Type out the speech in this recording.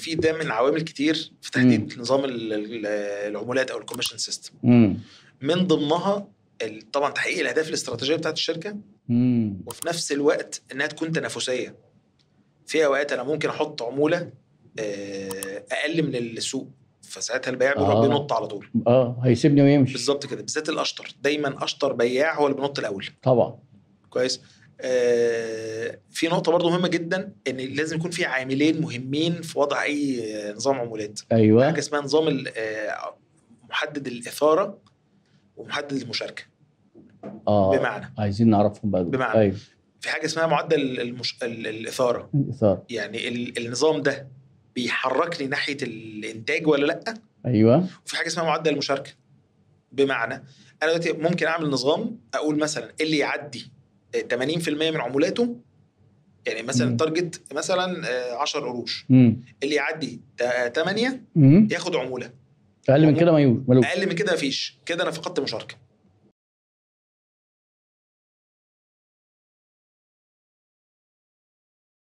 في ده من عوامل كتير في تحديد نظام العمولات او ال commission system. من ضمنها طبعا تحقيق الاهداف الاستراتيجية بتاعت الشركه، وفي نفس الوقت انها تكون تنافسية. في اوقات انا ممكن احط عمولة اقل من السوق، فساعتها البياع بيروح بينط على طول. هيسيبني ويمشي. بالظبط كده، بالذات الاشطر، دايما اشطر بياع هو اللي بينط الاول. طبعا. كويس. في نقطة برضو مهمة جدا، ان لازم يكون في عاملين مهمين في وضع اي نظام عمولات. ايوه. حاجة اسمها نظام محدد الاثارة ومحدد المشاركة. بمعنى عايزين نعرفهم بقى. بمعنى أيوه. في حاجة اسمها معدل الاثارة. الاثارة يعني النظام ده بيحركني ناحية الانتاج ولا لا. ايوه. وفي حاجة اسمها معدل المشاركة. بمعنى انا دلوقتي ممكن اعمل نظام اقول مثلا اللي يعدي 80% من عمولاته، يعني مثلا target مثلا 10 قروش، اللي يعدي 8 ياخد عمولة. اقل من كده ملوش. اقل من كده مفيش، كده انا فقدت مشاركة.